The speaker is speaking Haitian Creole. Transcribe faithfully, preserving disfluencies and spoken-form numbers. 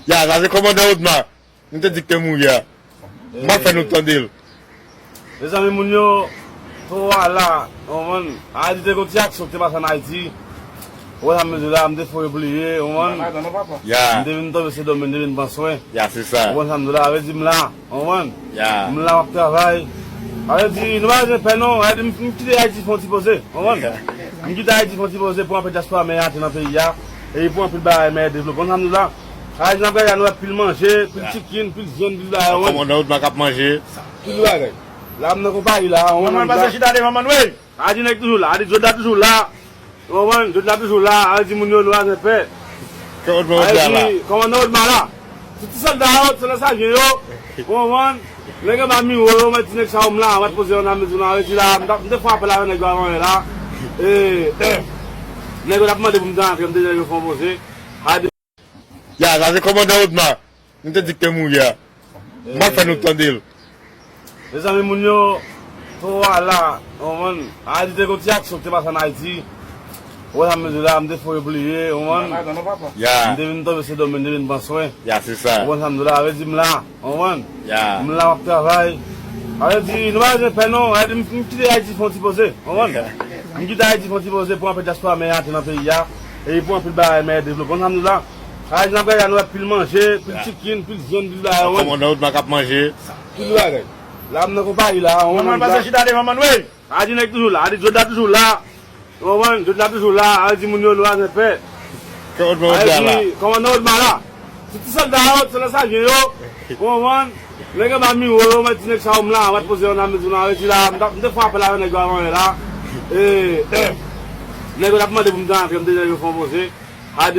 Ya, sa se kòmandan Odma. M te di k te mouri a. M ap fè nou tande l. Mezanmi, moun yo, Towo a la, w konprann? Ayiti te gon ti aksyon ki te pase ann Ayiti. Ou wè sa m vle di w la, m te fò bliye, w konprann? Ya. M te vin tonbe Sendomeng, m te vin pran swen. Ya, se sa. Ou konprann sa m di w la, sa vle di m la, w konprann? Ya. M la, m ap travay. Sa vle di, nou pa bezwen pè non, sa vle di m, m kite Ayiti fè yon ti poze, w konprann? Ya. M kite Ayiti fè yon ti poze pou anpil dyaspora mèt antre nan peyi a, e pou anpil bagay mèt devlope. W konprann sa m di w la? Sa vle di n ap gade la, nou wè pil manje, pil chicken, pil vyann, pil bagay, w konprann? Kòmandan Odma k ap manje. Tout bagay. La, m nan konpayi la, w konprann? Manman, pase chita devan manman, wi. A di nèg toujou la, a di Jodla toujou la. W konprann? Jodla toujou la, a di moun yo nou pa bezwen pè. Kòmandan Odma la. A di kòmandan Odma la. Se ti sòlda yo, se lè sa vyen yo. W konprann? Nèg anba miwo yo, mwen di nèg sa yo m la, mwen poze yon nan mezon nan, redi la, m t ap, m te fè apèl avè nèg yo avan yè la. E, nèg yo t ap mande pou m te antre, m te di nèg yo fè yon poze. A di Ya, sa se kòmandan Odma. M te di k te mouri a. M ap fè nou tande l. Mezanmi, moun yo, Towo a la, w konprann? Ayiti te gon ti aksyon ki te pase ann Ayiti. Ou wè sa m vle di w la, m te fò bliye, w konprann? Ya. M te vin tonbe Sendomeng, m te vin pran swen. Ya, se sa. Ou konprann sa m di w la, sa vle di m la, w konprann? Ya. M la, m ap travay. Sa vle di, nou pa bezwen pè non, sa vle di m, m kite Ayiti fè yon ti poze, w konprann? M kite Ayiti fè yon ti poze pou anpil dyaspora mèt antre nan peyi a, e pou anpil bagay mèt devlope. W konprann sa m di w la? Sa vle di n ap gade la, nou wè pil manje, pil chicken, pil vyann, pil bagay, w konprann? Kòmandan Odma k ap manje. Tout bagay. La, m nan konpayi la, w konprann? Manman, pase chita devan manman, wi. A di nèg toujou la, a di Jodla toujou la. W konprann? Jodla toujou la, a di moun yo nou pa bezwen pè. Kòmandan Odma la. A di kòmandan Odma la. Se ti sòlda yo, se lè sa vyen yo. W konprann? Nèg anba miwo yo, mwen di nèg sa yo m la, mwen poze yon nan mezon nan, redi la, m t ap, m te fè apèl avè nèg yo avan yè la. E, nèg yo t ap mande pou m te antre, m te di nèg yo fè yon poze. A di